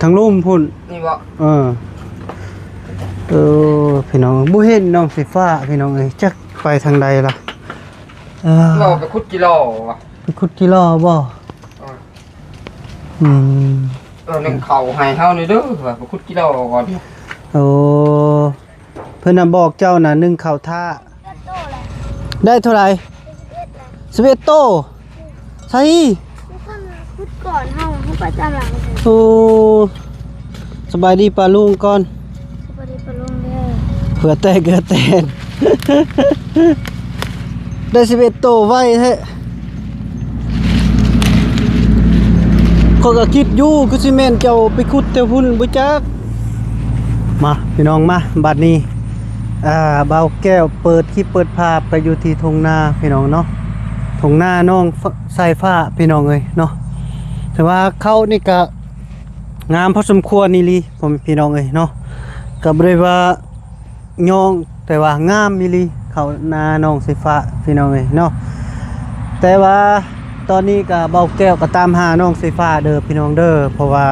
ທາງລຸ່ມພຸ້ນ ນີ້ບໍ່? ເອີ ເອີ ພີ່ນ້ອງ ບໍ່ເຫັນນ້ອງສາຍຟ້າ ພີ່ນ້ອງເອີຍ ຈັກໄປທາງໃດລະ. ເອີ ລາວໄປຂຸດຈີ່ຫຼໍ່ຫວາ? ໄປຂຸດຈີ່ຫຼໍ່ບໍ່? ເອີ ອືມ ເອີ ໜຶ້ງເຂົ້າໃຫ້ເຮົາແດ່ເດີ ວ່າໄປຂຸດຈີ່ຫຼໍ່ກ່ອນ. ໂອ້ ເພິ່ນນະບອກເຈົ້ານະ ໜຶ້ງເຂົ້າຖ້າ. ໄດ້ເທົ່າໃດ? ສິບເອັດໂຕ. ໃສ? ເຮົາໄປຕາມຫຼັງ. ໂອ້ ສະບາຍດີປ້າລຸງກ່ອນ. ສະບາຍດີປ້າລຸງເດີ. ເຫື່ອແຕກເຫື່ອແຕນ ໄດ້ສິບເອັດໂຕ ໄວແທ້. ຂ້ອຍກໍຄິດຢູ່ ຄືຊິແມ່ນເຈົ້າໄປຂຸດແຖວພຸ້ນບໍ່ຈັກ. ມາ ພີ່ນ້ອງມາ ບັດນີ້ ອ່າ ບ່າວແກ້ວເປີດຄລິບເປີດພາບໄປຢູ່ທີ່ທົ່ງນາ ພີ່ນ້ອງເນາະ. ທົ່ງນານ້ອງສາຍຟ້າ ພີ່ນ້ອງເອີຍເນາະ. ແຕ່ວ່າເຂົ້ານີ້ກະງາມພໍສົມຄວນອີ່ຫຼີ ພໍ່ແມ່ພີ່ນ້ອງເອີຍເນາະ. ກໍບໍ່ໄດ້ວ່າ ຍ້ອງ ແຕ່ວ່າງາມອີ່ຫຼີ ເຂົ້ານານ້ອງສາຍຟ້າ ພີ່ນ້ອງເອີຍເນາະ. ແຕ່ວ່າຕອນນີ້ກະ ບ່າວແກ້ວກະຕາມຫານ້ອງສາຍຟ້າເດີ ພີ່ນ້ອງເດີ ເພາະວ່າ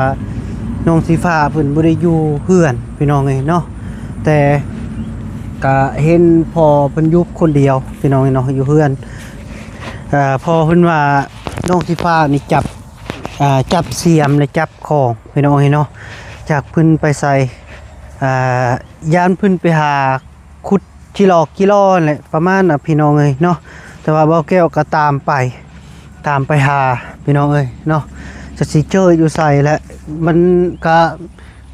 ນ້ອງສາຍຟ້າເພິ່ນບໍ່ໄດ້ຢູ່ເຮືອນ ພີ່ນ້ອງເອີຍເນາະ. ແຕ່ກະເຫັນພໍ່ເພິ່ນຢູ່ຄົນດຽວ ພີ່ນ້ອງເອີຍເນາະ ຢູ່ເຮືອນ. ເອີ ພໍ່ເພິ່ນວ່ານ້ອງສາຍຟ້ານີ້ຈັບ ອ່າ ຈັບສຽມ ແລະ ຈັບຂອງ ພີ່ນ້ອງເອີຍເນາະ. ຈັກເພິ່ນໄປໃສ ອ່າ ຢ້ານເພິ່ນໄປຫາຂຸດຈີ່ຫຼໍ່ ຈີ່ຫຼໍ່ຫັ້ນແຫຼະ ປະມານນັ້ນ ພີ່ນ້ອງເອີຍເນາະ. ແຕ່ວ່າບ່າວແກ້ວກໍຕາມໄປ ຕາມໄປຫາ ພີ່ນ້ອງເອີຍເນາະ. ຈັກຊິເຈີຢູ່ໃສແຫຼະ ມັນກະ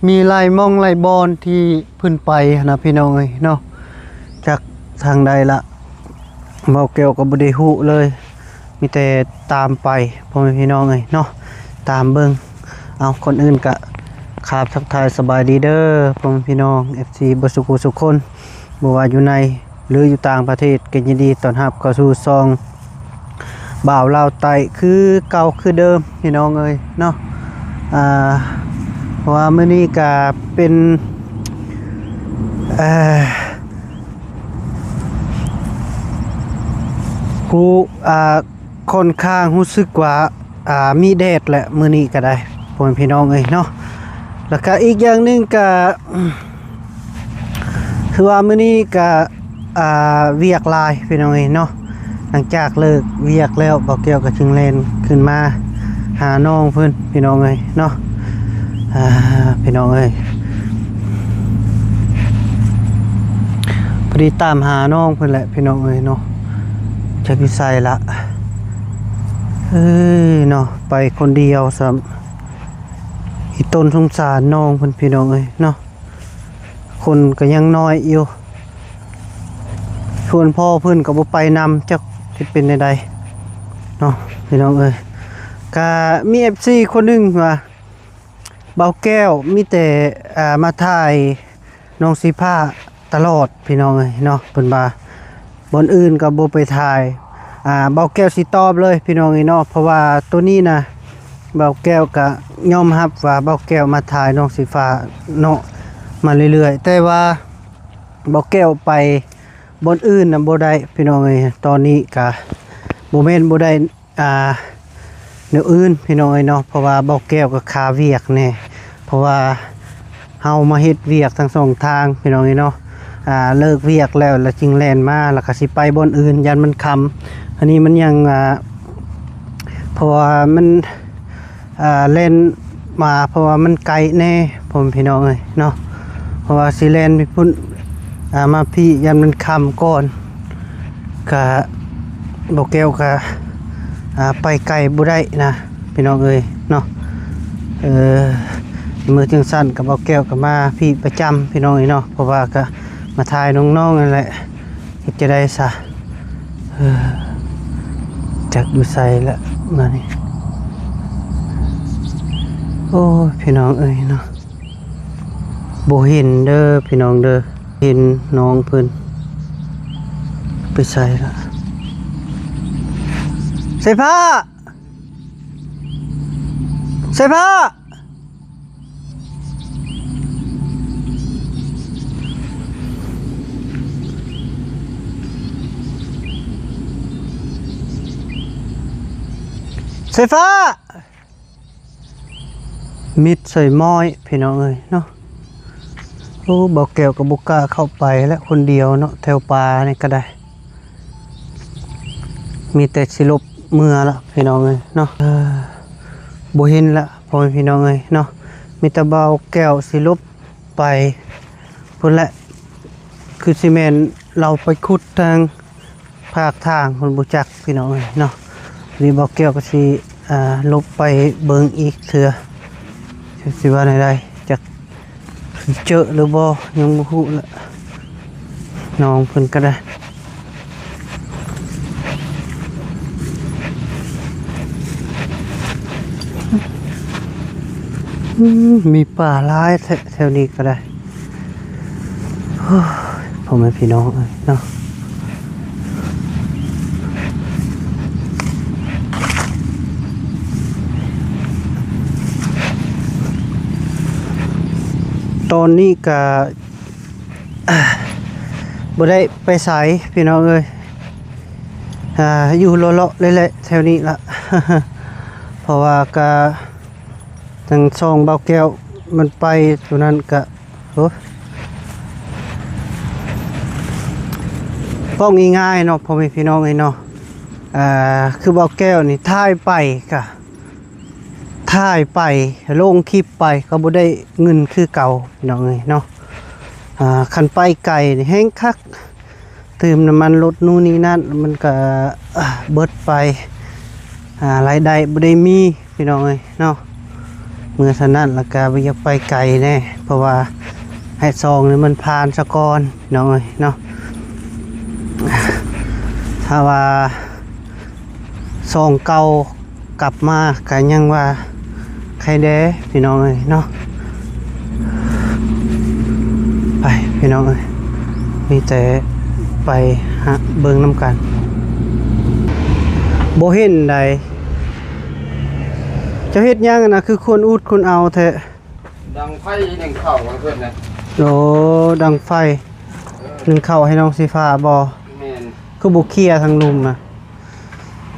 ມີຫຼາຍໝ່ອງຫຼາຍບ່ອນທີ່ເພິ່ນໄປຫັ້ນນະ ພີ່ນ້ອງເອີຍເນາະ. ຈັກທາງໃດລະ ບ່າວແກ້ວກໍບໍ່ໄດ້ຮູ້ເລີຍ ມີແຕ່ຕາມໄປ ພໍ່ແມ່ພີ່ນ້ອງເອີຍເນາະ ຕາມເບິ່ງ. ເອົາ ກ່ອນອື່ນກະ ຂາບທັກທາຍສະບາຍດີເດີ ພໍ່ແມ່ພີ່ນ້ອງ ເອັຟຊີ ເບິດສູ່ຜູ້ສູ່ຄົນ ບໍ່ວ່າຢູ່ໃນ ຫຼື ຢູ່ຕ່າງປະເທດ ກໍຍິນດີຕ້ອນຮັບເຂົ້າສູ່ຊ່ອງບ່າວລາວໃຕ້ຄືເກົ່າຄືເດີມ ພີ່ນ້ອງເອີຍເນາະ. ອ່າ ເພາະວ່າມື້ນີ້ກະເປັນ ເອີ ຮູ້ ອ່າ ຄ່ອນຂ້າງຮູ້ສຶກວ່າ ອ່າ ມີແດດແຫຼະ ມື້ນີ້ກໍໄດ້ ພໍ່ແມ່ພີ່ນ້ອງເອີຍເນາະ. ແລ້ວກໍອີກຢ່າງໜຶ່ງກໍ ຄືວ່າມື້ນີ້ກໍ ອ່າ ວຽກຫຼາຍ ພີ່ນ້ອງເອີຍເນາະ. ຫຼັງຈາກເລີກວຽກແລ້ວ ບ່າວແກ້ວກໍຈຶ່ງແລ່ນຂຶ້ນມາຫານ້ອງເພິ່ນ ພີ່ນ້ອງເອີຍເນາະ. ອ່າ ພີ່ນ້ອງເອີຍ ພໍດີຕາມຫານ້ອງເພິ່ນແຫຼະ ພີ່ນ້ອງເອີຍເນາະ. ຈັກຢູ່ໃສລະ ເອີຍເນາະ ໄປຄົນດຽວຊ້ຳ ອີ່ຕົນສົງສານນ້ອງເພິ່ນ ພີ່ນ້ອງເອີຍເນາະ. ຄົນກໍຍັງນ້ອຍຢູ່ ສ່ວນພໍ່ເພິ່ນກໍບໍ່ໄປນຳ ຈັກຊິເປັນແນວໃດເນາະ ພີ່ນ້ອງເອີຍ. ກະມີເອັຟຊີຄົນໜຶ່ງວ່າ ບ່າວແກ້ວມີແຕ່ ອ່າ ມາຖ່າຍນ້ອງສີຟ້າຕະຫຼອດ ພີ່ນ້ອງເອີຍເນາະ ເພິ່ນວ່າ ບ່ອນອື່ນກໍບໍ່ໄປຖ່າຍ. ອ່າ ບ່າວແກ້ວຊິຕອບເລີຍ ພີ່ນ້ອງເອີຍເນາະ ເພາະວ່າໂຕນີ້ນະ ບ່າວແກ້ວກະຍອມຮັບວ່າບ່າວແກ້ວມາຖ່າຍນ້ອງສີຟ້າເນາະ ມາເລື້ອຍໆ ແຕ່ວ່າບ່າວແກ້ວໄປບ່ອນອື່ນນະບໍ່ໄດ້ ພີ່ນ້ອງເອີຍ. ຕອນນີ້ກະບໍ່ແມ່ນບໍ່ໄດ້ ອ່າ ແນວອື່ນ ພີ່ນ້ອງເອີຍເນາະ ເພາະວ່າບ່າວແກ້ວກໍຄາວຽກແດ່ ເພາະວ່າເຮົາມາເຮັດວຽກທັງສອງທາງ ພີ່ນ້ອງເອີຍເນາະ. ອ່າ ເລີກວຽກແລ້ວ ແລ້ວຈຶ່ງແລ່ນມາ ແລ້ວກໍຊິໄປບ່ອນອື່ນ ຢ້ານມັນຄ່ຳ. ອັນນີ້ມັນຍັງ ອ່າ ເພາະວ່າມັນ ອ່າ ແລ່ນມາ ເພາະວ່າມັນໄກແດ່ ພໍ່ແມ່ພີ່ນ້ອງເອີຍເນາະ ເພາະວ່າຊິແລ່ນໄປພຸ້ນ ອ່າ ມາພີ້ ຢ້ານມັນຄ່ຳກ່ອນ ກະ ບ່າວແກ້ວກະ ອ່າ ໄປໄກບໍ່ໄດ້ນະ ພີ່ນ້ອງເອີຍເນາະ. ເອີ ມື້ຈັ່ງຊັ້ນກະ ບ່າວແກ້ວກະມາພີ້ປະຈຳ ພີ່ນ້ອງເອີຍເນາະ ເພາະວ່າກະມາຖ່າຍນ້ອງໆ ນັ້ນແຫຼະ. ເຮັດຈັ່ງໃດຊະ ເອີ ຈັກຢູ່ໃສລະບາດນີ້. ໂອ້ຍ ພີ່ນ້ອງເອີຍເນາະ ບໍ່ເຫັນເດີພີ່ນ້ອງເດີ ເຫັນນ້ອງເພິ່ນໄປໃສລະ? ສາຍຟ້າ! ສາຍຟ້າ! ສາຍຟ້າ! ມິດໃສ່ມ້ອຍພີ່ນ້ອງເອີຍເນາະ. ໂອ້ ບ່າວແກ້ວກໍບໍ່ກ້າເຂົ້າໄປແລ້ວຄົນດຽວເນາະ ແຖວປ່ານີ້ກໍໄດ້ ມີແຕ່ຊິຫຼົບເມືອລະພີ່ນ້ອງເອີຍເນາະ. ເອີ ບໍ່ເຫັນລະພໍ່ແມ່ພີ່ນ້ອງເອີຍເນາະ ມີແຕ່ບ່າວແກ້ວຊິຫຼົບ ໄປພຸ້ນແຫຼະ ຄືຊິແມ່ນລາວໄປຂຸດທາງພາກທາງພຸ້ນ ບໍ່ຈັກພີ່ນ້ອງເອີຍເນາະ. ນີ້ບ່າວແກ້ວກໍຊິ ອ່າ ຫຼົບໄປເບິ່ງອີກເທື່ອ ຊິວ່າແນວໃດ ຈັກຊິເຈີຫຼືບໍ່ ຍັງບໍ່ຮູ້ລະ ນ້ອງເພິ່ນກໍໄດ້. ອືມ ມີປາຫຼາຍແທ້ແຖວນີ້ກໍໄດ້ ໂອ້ຍ ພໍ່ແມ່ພີ່ນ້ອງເອີຍເນາະ. ຕອນນີ້ກະ ບໍ່ໄດ້ໄປໃສພີ່ນ້ອງເອີຍ ອ່າ ຢູ່ເລາະໆເລະແຫຼະແຖວນີ້ລະ ເພາະວ່າກະທາງຊ່ອງບ່າວແກ້ວມັນໄປຕົວນັ້ນກະ ໂອ້ ເວົ້າງ່າຍໆເນາະ ພໍ່ແມ່ພີ່ນ້ອງເອີຍເນາະ ອ່າ ຄືບ່າວແກ້ວນີ້ຖ່າຍໄປກະ ຖ່າຍໄປລົງຄລິບໄປກໍບໍ່ໄດ້ເງິນຄືເກົ່າພີ່ນ້ອງເອີຍເນາະ. ອ່າ ຄັນໄປໄກນີ້ແຮງຄັກ ຕື່ມນ້ຳມັນລົດນູ່ນນີ້ນັ້ນ ມັນກໍເບິດໄປ ອ່າ ລາຍໄດ້ບໍ່ໄດ້ມີພີ່ນ້ອງເອີຍເນາະ. ເມື່ອສະນັ້ນລະກະບໍ່ຢາກໄປໄກແດ່ ເພາະວ່າໃຫ້ຊ່ອງນີ້ມັນຜ່ານສະກ່ອນພີ່ນ້ອງເອີຍເນາະ. ຖ້າວ່າ ຊ່ອງເກົ່າກັບມາກະຍັງວ່າໃຄແດ່ພີ່ນ້ອງເອີຍເນາະ. ໄປພີ່ນ້ອງເອີຍ ມີແຕ່ໄປຫາເບິ່ງນຳກັນ. ບໍ່ເຫັນໃດ ເຈົ້າເຮັດຫຍັງຫັ້ນນະ ຄືຄົນອຸດຄົນເອົາແທ້? ດັງໄຟໜຶ້ງເຂົ້າໃຫ້ເພິ່ນນະ. ໂອ້ ດັງໄຟໜຶ້ງເຂົ້າໃຫ້ນ້ອງສີຟ້າບໍ? ແມ່ນ. ຄືບໍ່ເຄຍທາງລຸ່ມນະ?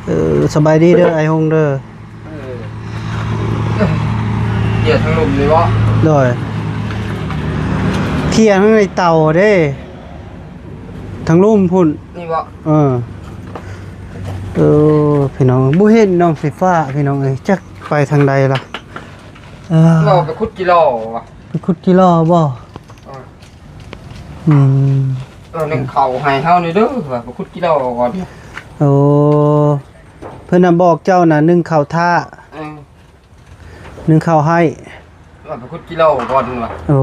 ເອີ ສະບາຍດີເດີອ້າຍຫົງເດີ. ເອີ ເຄຍທາງລຸ່ມນີ້ບໍ? ໂດຍ ເຄຍທາງໃນເຕົາເດ້ ທາງລຸ່ມພຸ້ນນີ້ບໍ? ເອີ ເອີ ພີ່ນ້ອງ ບໍ່ເຫັນນ້ອງສີຟ້າພີ່ນ້ອງເອີຍ ຈັກໄປທາງໃດລະ. ເອີ ເຮົາໄປຂຸດຈີຫຼໍ່ຫວາ? ໄປຂຸດຈີຫຼໍ່ບໍ? ເອີ ອືມ ເອີ ໜຶ້ງເຂົ້າໃຫ້ເຮົາແດ່ເດີ ວ່າໄປຂຸດຈີຫຼໍ່ກ່ອນ. ໂອ້ ເພິ່ນນະບອກເຈົ້ານະ ໜຶ້ງເຂົ້າຖ້າ. ເອີ ໜຶ້ງເຂົ້າໃຫ້ ວ່າໄປຂຸດຈີຫຼໍ່ກ່ອນວ່າ. ໂອ້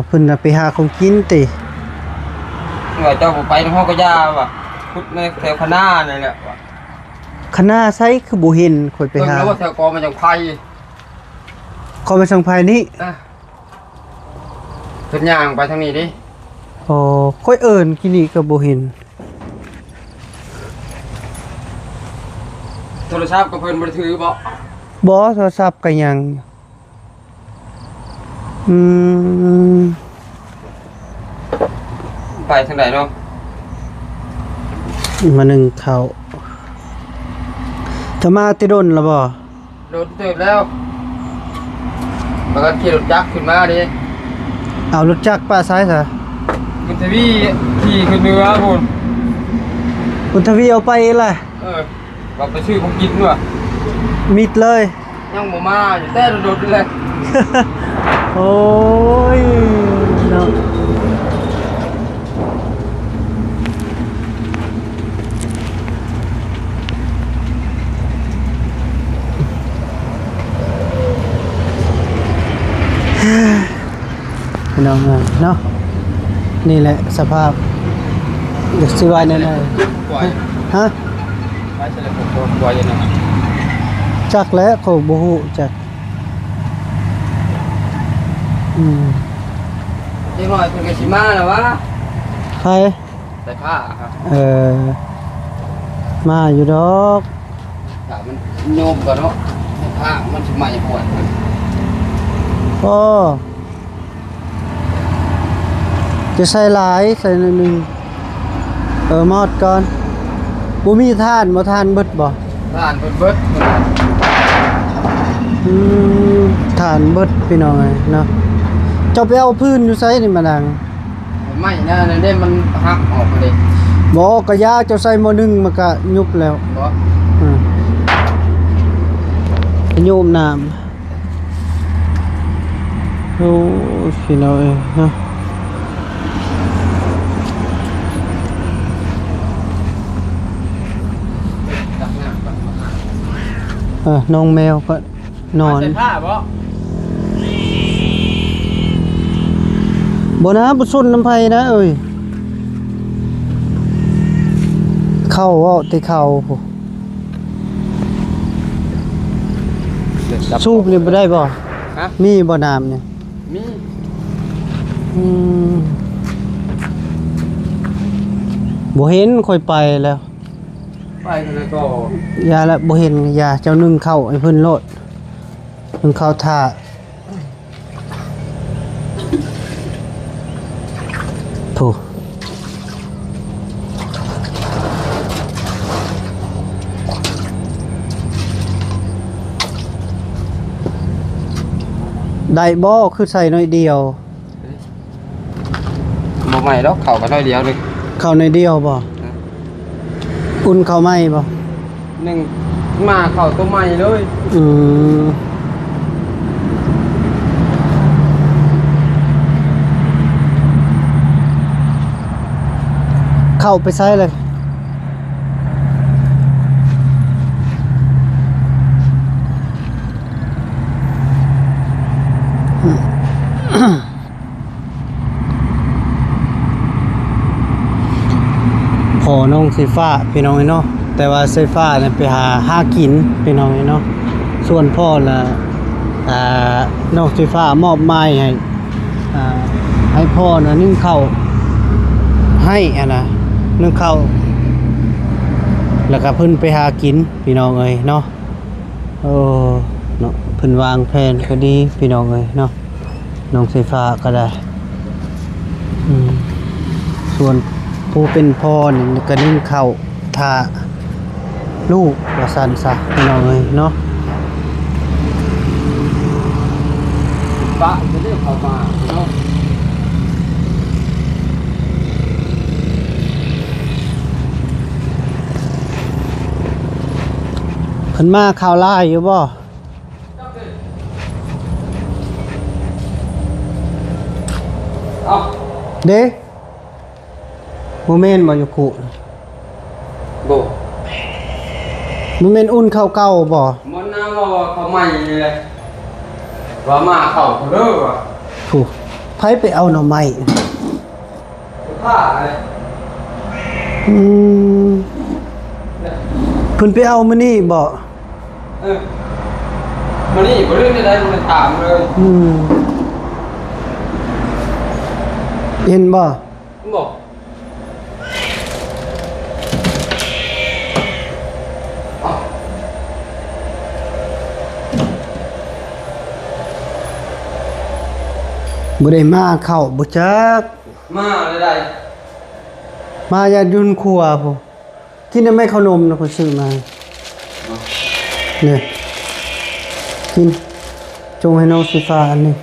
ເພິ່ນນະໄປຫາຂອງກິນຕິ ວ່າເຈົ້າບໍ່ໄປນຳເຮົາກໍຢ່າວ່າ ຂຸດໃນແຖວຄະນານີ້ແຫຼະວ່າ. ຄະນາໃສ ຄືບໍ່ເຫັນຂ້ອຍໄປຫາ? ເບິ່ງແລ້ວວ່າແຖວກອໄມ້ສັງໄພ. ກອໄມ້ສັງໄພນີ້? ອ່ະ ເພິ່ນຍ່າງໄປທາງນີ້ເດ້. ໂອ້ ຂ້ອຍເອີ້ນກີ້ນີ້ກໍບໍ່ເຫັນ. ໂທລະສັບກໍເພິ່ນບໍ່ໄດ້ຖືບໍ? ບໍ່ ໂທລະສັບກໍຍັງ. ອືມ ໄປທາງໃດເນາະ? ມາໜຶ້ງເຂົ້າ. ເຈົ້າມາແຕ່ດົນລະບໍ? ດົນເຕີບແລ້ວ ປະກັນຂີ່ລົດຈັກຂຶ້ນມາເດ້. ເອົາລົດຈັກປະໃສຊະ? ບຸນທະວີຂີ່ຂຶ້ນເໜືອພຸ້ນ. ບຸນທະວີເອົາໄປເອງລະ? ເອີ ວ່າໄປຊື້ຂອງກິນວ່າ ມິດເລີຍ. ຍັງບໍ່ມາຢູ່ ແຕ່ດົນໆນີ້ແຫຼະ. ໂອ້ຍ ເນາະ. ພີ່ນ້ອງເອີຍເນາະ ນີ້ແຫຼະສະພາບ ຢາກຊິວ່າແນວໃດ? ຮະ? ໄປໃສລະ ພວກຄອບຄົວຢູ່ນັ້ນນະ? ຈັກແຫຼະ ຂ້ອຍບໍ່ຮູ້ຈັກ. ອືມ ເດັກນ້ອຍເພິ່ນກໍຊິມາແລ້ວຫວາ? ໃຜ? ສາຍຟ້າ. ເອີ ມາຢູ່ດອກ. ຖ້າມັນໂຍມກ່ອນເນາະ ຖ້າມັນຊິໄໝ້ຫວດ. ໂອ້ ຈະໃສ່ຫຼາຍ ໃສ່ໜ້ອຍໜຶ່ງ. ເອີ ມາຮອດກ່ອນ. ບໍ່ມີຖ່ານບໍ່? ຖ່ານເບິດບໍ່? ຖ່ານເພິ່ນເບິດ. ອືມ ຖ່ານເບິດພີ່ນ້ອງເອີຍເນາະ. ເຈົ້າໄປເອົາຟືນຢູ່ໃສນີ້ມານາງ? ໄມ້ນະ ນັ້ນເດ້ ມັນຫັກອອກເດ້. ບໍ່ ກະຢາ ເຈົ້າໃສ່ໝໍ້ໜຶ່ງມັນກະຍຸບແລ້ວ. ບໍ່ ອືມ ຍຸບນ້ຳ. ໂອ້ ພີ່ນ້ອງເອີຍເນາະ. ເອີ ນ້ອງແມວກໍນອນ ເສຍຜ້າບໍ່? ບໍ່ນະ ບໍ່ຊົນນຳໃຜນະເອີຍ. ເຂົ້າ ເວົ້າແຕ່ເຂົ້າພຸ້ນ. ສູບນີ້ບໍ່ໄດ້ບໍ່? ຮະ? ມີບໍ່ນ້ຳນີ້? ມີ. ອືມ ບໍ່ເຫັນ ຂ້ອຍໄປແລ້ວ. ໄປທາງໃດກໍ ຢ່າລະ ບໍ່ເຫັນ ຢ່າ ເຈົ້າໜຶ້ງເຂົ້າໃຫ້ເພິ່ນໂລດ ໜຶ້ງເຂົ້າຖ້າ. ໂອ້ ໄດ້ບໍ່? ຄືໃສ່ໜ້ອຍດຽວ. ບໍ່ໃໝ່ດອກ ເຂົ້າກໍໜ້ອຍດຽວໜຶ່ງ. ເຂົ້າໜ້ອຍດຽວບໍ່? ອືມ ອຸ່ນເຂົ້າໃໝ່ບໍ່? ໜຶ່ງ ມາເຂົ້າຕົວໃໝ່ເລີຍ. ອືມ ເຂົ້າໄປໃສເລີຍ? ພໍ່ນ້ອງສີຟ້າພີ່ນ້ອງເອີຍເນາະ, ແຕ່ວ່າສີຟ້ານີ້ໄປຫາ ຫາກິນພີ່ນ້ອງເອີຍເນາະ. ສ່ວນພໍ່ລະ ອ່າ ນ້ອງສີຟ້າມອບໝາຍໃຫ້ ອ່າ ໃຫ້ພໍ່ນະ ໜຶ້ງເຂົ້າໃຫ້ຫັ້ນນະ ໜຶ້ງເຂົ້າ ແລ້ວກໍເພິ່ນໄປຫາກິນພີ່ນ້ອງເອີຍເນາະ. ໂອ້ ເນາະ ເພິ່ນວາງແຜນກໍດີພີ່ນ້ອງເອີຍເນາະ, ນ້ອງສີຟ້າກໍໄດ້. ອືມ ສ່ວນຜູ້ເປັນພໍ່ນີ້ກໍໜຶ້ງເຂົ້າຖ້າລູກວ່າຊັ້ນຊະພີ່ນ້ອງເອີຍເນາະ. ປະຈະໄດ້ເຂົ້າມາເນາະ. ເພິ່ນມາຂ່າວຫຼາຍຢູ່ບໍ່? ເດ້ ບໍ່ແມ່ນບໍ່ ຢູ່ຄຸ? ບໍ່ ບໍ່ແມ່ນອຸ່ນເຂົ້າເກົ່າບໍ່? ມັນນາວ່າເຂົ້າໃໝ່ນີ້ແຫຼະ ວ່າມາເຂົ້າເດີວ່າ. ຜູ້ໃຜໄປເອົາໜໍ່ໄມ້? ອືມ ເພິ່ນໄປເອົາມື້ນີ້ບໍ່? ເອີ ມື້ນີ້ບໍ່ໄດ້ ບໍ່ໄດ້ຖາມເລີຍ. ອືມ ເຫັນບໍ່? ບໍ່ ບໍ່ໄດ້ມາເຂົ້າບໍ່ຈັກ. ມາແລ້ວໃດ? ມາຢ່າຢູ່ໃນຄົວພຸ້ນ. ກິນໄດ້ໄໝ? ເຂົ້າໜົມນະ ຂ້ອຍຊື້ມາ. ນີ້ ກິນ ຈົ່ງໃຫ້ນ້ອງສີຟ້າອັນນີ້.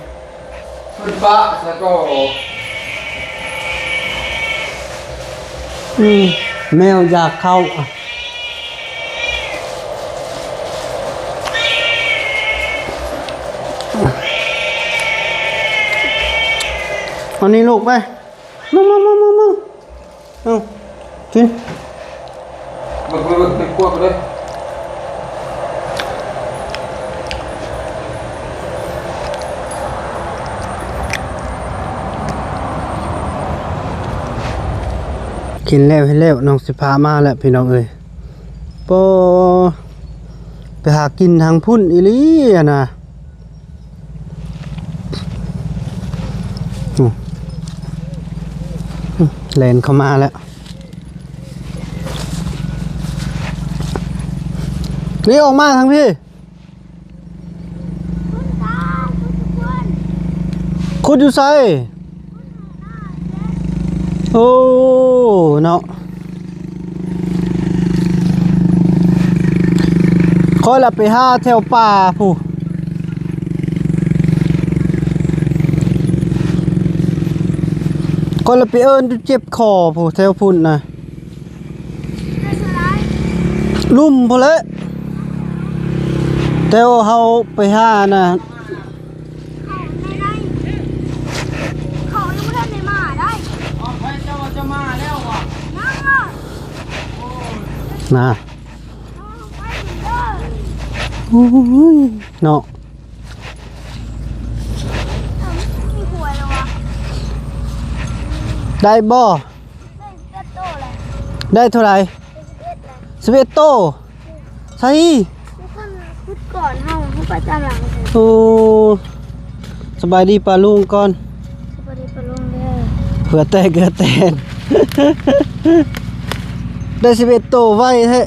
ເພິ່ນປະຊະກໍ ອືມ ແມວຢາກເຂົ້າ. ເອົານີ້ລູກໄປ. ມາ ມາ ມາ ມາ ມາ. ເອົາ ກິນ ເບິ່ງ ເບິ່ງ ເບິ່ງ ເບິ່ງ ກວດເລີຍ. ກິນແລ້ວເຮັດແລ້ວ ນ້ອງສີຟ້າມາແລ້ວພີ່ນ້ອງເອີຍ. ປໍ ໄປຫາກິນທາງພຸ້ນອີ່ຫຼີຫັ້ນນະ. ອືມ ແລ່ນເຂົ້າມາແລ້ວ. ນີ້ ອອກມາທາງພີ້. ຂຸດຢູ່ໃສ? ໂອ້ ເນາະ ຂ້ອຍລະໄປຫາແຖວປ່າພຸ້ນ. ຂ້ອຍລະໄປເອີ້ນເຈັບຄໍພຸ້ນ ແຖວພຸ້ນນະ ລຸ່ມພຸ້ນແຫຼະ ແຖວເຮົາໄປຫານະ ເຂົາຍັງບໍ່ທັນໄດ້ມາໄດ໋ ເຂົາຍັງບໍ່ທັນໄດ້ມາໄດ໋ ເຈົ້າວ່າຈະມາແລ້ວຫວາ ຍັງຫວາ ນະ ໂອ້ຍ ເນາະ ໄດ້ບໍ່? ໄດ້ເທົ່າໃດ? ສິບເອັດໂຕ. ໃສ? ໂອ້ ສະບາຍດີປ້າລຸງກ່ອນ. ສະບາຍດີປ້າລຸງເດີ. ເຫື່ອແຕກເຫື່ອແຕນ ໄດ້ສິບເອັດໂຕ ໄວແທ້.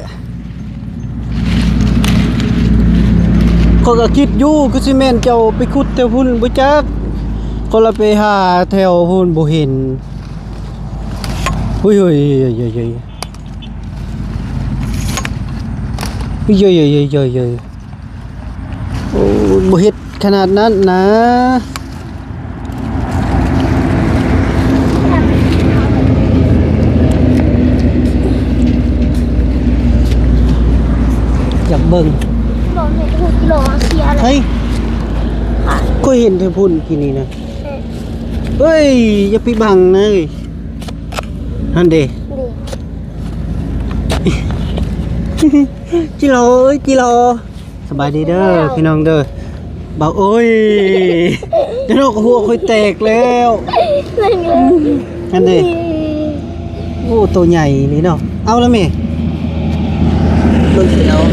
ຂ້ອຍກໍຄິດຢູ່ ຄືຊິແມ່ນເຈົ້າໄປຂຸດແຖວພຸ້ນບໍ່ຈັກ. ຂ້ອຍລະໄປຫາແຖວພຸ້ນບໍ່ເຫັນ. ໂອ້ຍ ໂອ້ຍ ໂອ້ຍ ໂອ້ຍ ໂອ້ຍ ໂອ້ຍ ໂອ້ຍ ໂອ້ຍ ໂອ້ຍ ໂອ້ຍ ໂອ້ຍ ບໍ່ເຮັດຂະໜາດນັ້ນນະ. ຢາກເບິ່ງ ເຮີ້ຍ ຂ້ອຍເຫັນແຕ່ພຸ້ນກີ້ນີ້ນະ. ເອີຍ ຢ່າໄປບັງນະເອີຍ ຫັ້ນເດ ເດ້ ຈິລໍເອີຍ ຈິລໍ. ສະບາຍດີເດີພີ່ນ້ອງເດີ. ເບົາ ໂອ້ຍ ເຈົ້ານອກຫົວຂ້ອຍແຕກແລ້ວ ຫັ້ນເດ. ໂອ້ ໂຕໃຫຍ່ນີ້ເນາະ. ເອົາລະແມ່ ເບິ່ງຊິເອົາ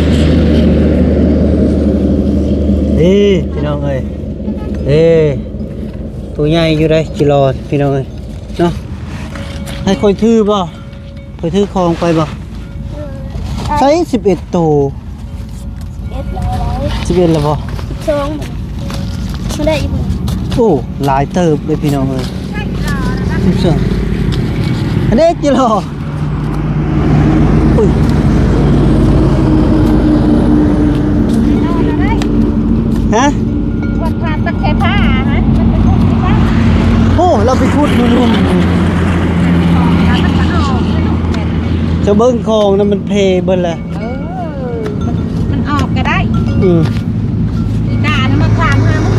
ເດ້ພີ່ນ້ອງເອີຍ ເດ້. ໂຕໃຫຍ່ຢູ່ໃດ໋ ຈິລໍພີ່ນ້ອງເອີຍເນາະ. ໃຫ້ຂ້ອຍຖືບໍ່? ຂ້ອຍຖືຂອງໄປບໍ່? ເອີ ໃສ່ສິບເອັດໂຕ. ສິບເອັດແລ້ວບໍ່? ສິບສອງ ບໍ່ໄດ້ອີກ. ໂອ້ ຫຼາຍເຕີບເດ້ພີ່ນ້ອງເອີຍ. ສິບສອງ ອັນນີ້ກິໂລ. ອຸ້ຍ ຮະ? ໂອ້ ລາວໄປຂຸດຢູ່ລຸ່ມ. ຈະເບິ່ງຂອງນະ ມັນເພເບິດແລ້ວ. ເອີ ມັນ ມັນອອກກໍໄດ້. ອືມ ອີຕານະມາຖາມຫາມຶງ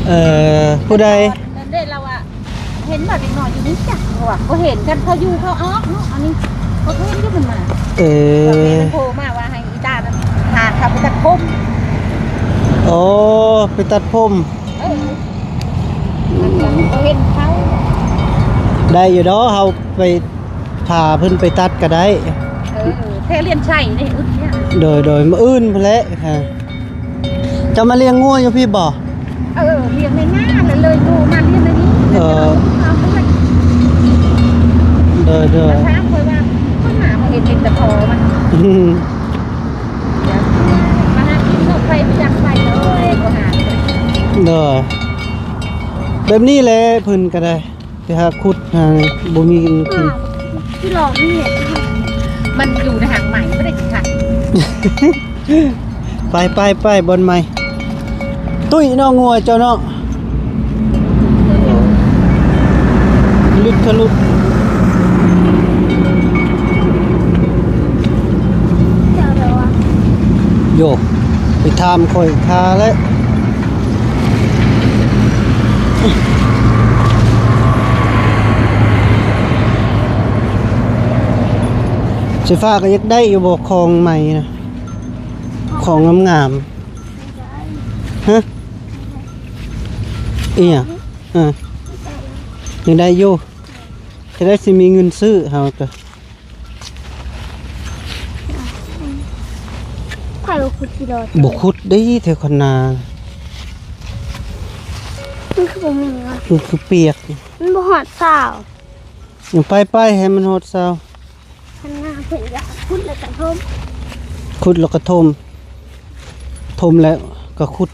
ເອີ ຜູ້ໃດ? ນັ້ນເດ້ ລາວວ່າ ເຫັນບໍ່ເດັກນ້ອຍຢູ່ນີ້ຈັກ ເຂົາວ່າບໍ່ເຫັນກັນ ເຂົາຢູ່ເຂົາອອກເນາະ. ອັນນີ້ເຂົາເຫັນຢູ່ ເພິ່ນມາ. ເອີ ໂທມາວ່າໃຫ້ອີຕານະ ຫາເຂົາໄປຕັດຜົມ. ອໍ ໄປຕັດຜົມ. ເອີ ມັນກໍບໍ່ເຫັນເຂົາ. ໄດ້ຢູ່ດອກ ເຮົາໄປ ພາເພິ່ນໄປຕັດກໍໄດ້. ເອີ ແຖວລຽນໄຊນີ້ ອຶດແທ້. ໂດຍ ໂດຍ ມື້ອື່ນພຸ້ນແຫຼະ. ເຈົ້າມາລ້ຽງງົວຢູ່ພີ້ບໍ່? ເອີ ລ້ຽງໃນນາ ແລ້ວເລີຍໂຕມາລ້ຽງໃນນີ້. ເອີ ໂດຍ ໂດຍ. ຖາມຂ້ອຍວ່າ ມັນມາບໍ່ເຫັນ ເຫັນແຕ່ພໍ່ມັນ. ອືມ ມາຫາກິນເນາະ ໄປບໍ່ຢາກໄປເລີຍ ບໍ່ຫາ. ໂດຍ ແບບນີ້ແຫຼະ ເພິ່ນກໍໄດ້ ໄປຫາຂຸດຫາ ບໍ່ມີກິນ. ອ່າ ທີ່ລອງນີ້ ມັນຢູ່ໃນຫາງໃໝ່ ບໍ່ໄດ້ກິນຂ້າວ. ໄປ ໄປ ໄປ ບ່ອນໃໝ່. ຕຸ້ຍເນາະ ງົວເຈົ້າເນາະ ລຶກທະລຸ. ໂຢ ໄປຖາມຂ້ອຍຄາແລ້ວ. ໄຟຟ້າກໍຢາກໄດ້ຢູ່ບໍ່ ຂອງໃໝ່ນະ ຂອງງາມໆ. ຮະ? ອີຫຍັງ? ເອີ ຍັງໄດ້ຢູ່. ຈະໄດ້ຊິມີເງິນຊື້ ເຮົາກໍ ໃຜວ່າຂຸດຊິລອດ? ບໍ່ຂຸດເດ້ ແຖວຄັນນາ ມັນຄືບໍ່ມີວະ? ມັນຄືປຽກ ມັນບໍ່ຮອດຊາວ. ໄປໆ ໃຫ້ມັນຮອດຊາວ. ຄັນນາເພິ່ນຢາກຂຸດແລ້ວກໍຖົມ ຂຸດແລ້ວກໍຖົມ. ຖົມແລ້ວກໍຂຸດ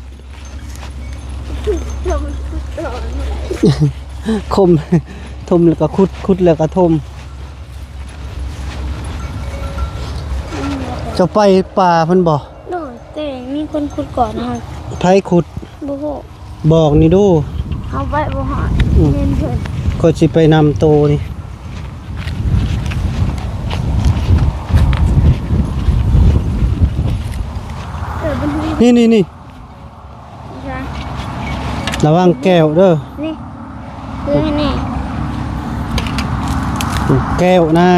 ຖົມ ຖົມແລ້ວກໍຂຸດ ຂຸດແລ້ວກໍຖົມ. ເຈົ້າໄປປ່າເພິ່ນບໍ່? ໂດຍ ແຕ່ມີຄົນຂຸດກ່ອນເຮົາ. ໃຜຂຸດ? ບໍ່ຮູ້. ບອກນີ້ດູ. ເຮົາໄປບໍ່ຮອດ ອືມ ເຫັນເພິ່ນ ຂ້ອຍຊິໄປນຳໂຕນີ້ ເອີ ມັນມີ ນີ້ໆໆ ໃຊ່ ລະວັງແກ້ວເດີ ນີ້ ຄືໃຫ້ແນ່ ແກ້ວນາ.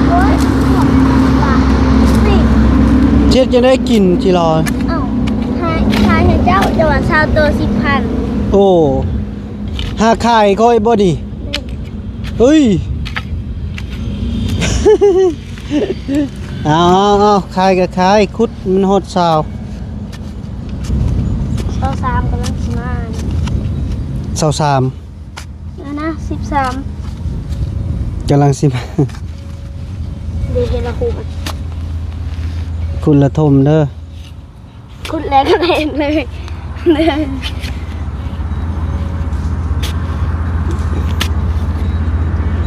ໂອ້ຍ ນີ້ ເຮັດຈັ່ງໃດກິນຈິລໍ? ເອົ້າ ຂາຍ ຂາຍໃຫ້ເຈົ້າ ເຈົ້າວ່າຊາວໂຕສິບພັນ. ໂອ້ ຫາຂາຍຂ້ອຍບໍ່ນີ້? ແມ່ນ ເອີຍ ເອົາ ເອົາ ເອົາ ຂາຍກໍຂາຍ ຂຸດມັນຮອດຊາວ ຊາວສາມກຳລັງຊິມາ ຊາວສາມ ອັນນະ ສິບສາມ ກຳລັງຊິມາ ເດ ເຮັດລະຫຸບ ຂຸດລະຖົມເດີ. ຂຸດແລ້ວກໍເຫັນເລີຍ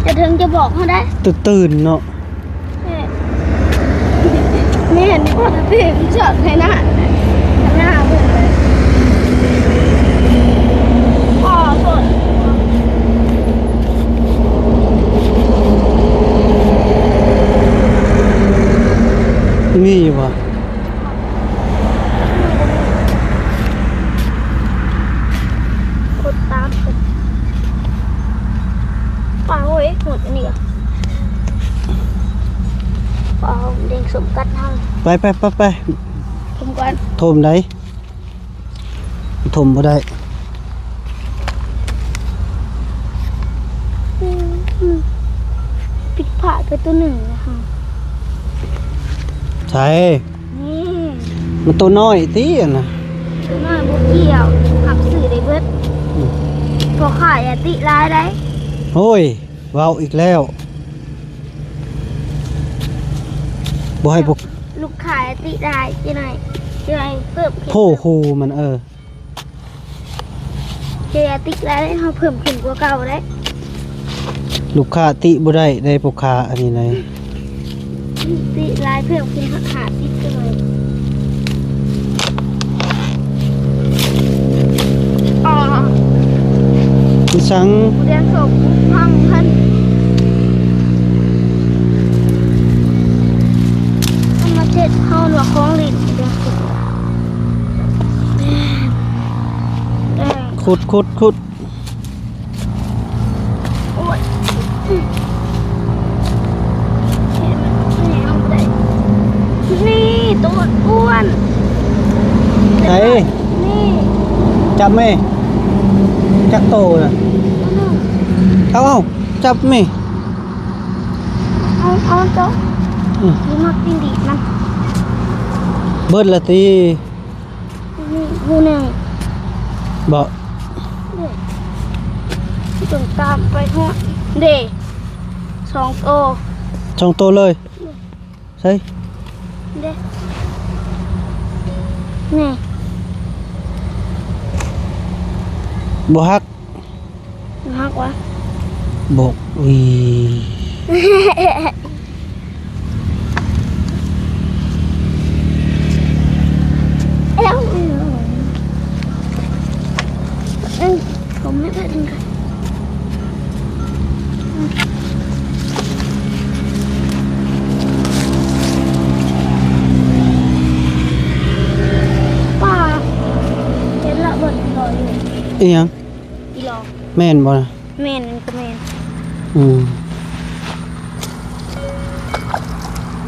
ຈະເຖິງຈະບອກເຮົາໄດ້ ຕື່ນໆເນາະ ແມ່ນ ແມ່ນ ພໍຕະເຕະມັນຈອດໃສ່ໜ້າ ໜ້າເພິ່ນເລີຍ ພໍສົດ ມີຢູ່ບໍ່? ກົດຕາມ ປາ ໂອ້ຍ ໝົດອັນນີ້ກະ ປາ ແດງສົ້ມກັດເຮົາ ໄປໆໆໆ ຖົມກ່ອນ ຖົມໃດ ຖົມບໍ່ໄດ້ ອືມ ຜິດພາດໄປຕົວໜຶ່ງນະ ໃສ ນີ້ ມັນໂຕນ້ອຍຕິອັນນະ ໂຕນ້ອຍບໍ່ກ່ຽວ ຮັບຊື້ໄດ້ເບິດ ອືມ ພໍ່ຄ້າຢ່າຕິຫຼາຍໄດ໋ ໂອ້ຍ ເວົ້າອີກແລ້ວ ບໍ່ໃຫ້ພວກ ລູກຄ້າຕິຫຼາຍ ເຈົ້າໜ້ອຍ ເຈົ້າໜ້ອຍເພີ່ມຂຶ້ນ ໂອ້ໂຫ ມັນ ເອີ ເຈົ້າຢ່າຕິຫຼາຍເດ້ ເຮົາເພີ່ມຂຶ້ນກວ່າເກົ່າໄດ໋ ລູກຄ້າຕິບໍ່ໄດ້ໄດ໋ ພໍ່ຄ້າອັນນີ້ນະ ຕິຫຼາຍເພີ່ມຂຶ້ນຮອດຫ້າສິບເລີຍ ອໍ ອີຫຍັງ ຜູ້ດຽວສົກພັງຫັ້ນ ເອົາມາເຈັດເຮົາລວກຂອງຫຼິ້ນ ຜູ້ດຽວສົກ ຂຸດ ຂຸດ ຂຸດ ໂອ້ຍ ນີ້ ໂຕອ້ວນ ໃສ ນີ້ ຈັບແມ່ ຈັກໂຕນະ ໂຕໜຶ່ງ ເອົາ ເອົາ ຈັບແມ່ ເອົາ ເອົາ ເຈົ້າ ອືມ ມັກກິນດີດມັນ ເບິດລະຕິ. ນີ້ ຜູ້ໜຶ່ງ ບໍ່ ນີ້ ຕົງຕາມໄປຮອດ ເດ້ ສອງໂຕ ສອງໂຕເລີຍ ນີ້ ໃສ ເດ້ ນີ້ ບໍ່ຫັກ ມັກວະ ບໍ່ ອີ ເອີ ຜົມໄມ່ໄດ້ເປັນໃຜ ປ້າ ເຫັນລະເບິ່ງບໍ່ຢູ່ ອີຫຍັງ? ອີຫຼໍ ແມ່ນບໍ່ນະ? ແມ່ນ ມັນກໍແມ່ນ ອືມ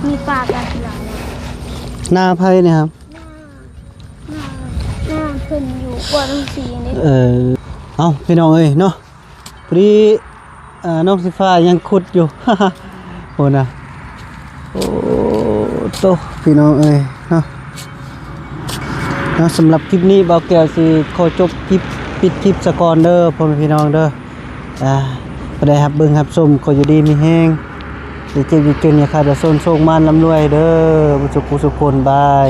ມີປາກາກິນຫຼາຍເນາະ ນາໃຜນີ້ຄັບ? ນາ ນາ ນາເພິ່ນຢູ່ກວດຈັ່ງຊີ້ເດ້ ເອີ ເອົ້າ ພີ່ນ້ອງເອີຍເນາະ ພໍດີ ເອີ ນ້ອງສີຟ້າຍັງຂຸດຢູ່ ໂອ້ນະ ໂອ້ໂຕ ພີ່ນ້ອງເອີຍເນາະ ເນາະ ສຳລັບຄລິບນີ້ ບ່າວແກ້ວຊິຂໍຈົບຄລິບ ປິດຄລິບສາກ່ອນເດີ ພໍ່ແມ່ພີ່ນ້ອງເດີ ອ່າ ຜູ້ໃດຮັບເບິ່ງຮັບຊົມ ຂໍຢູ່ດີມີແຮງ ຢ່າເຈັບຢ່າຈົນ ຢ່າຂາດຢ່າຈົນ ໂຊກໝານລ່ຳລວຍເດີ ເບິດສຸຂູສຸຄົນ ບາຍ.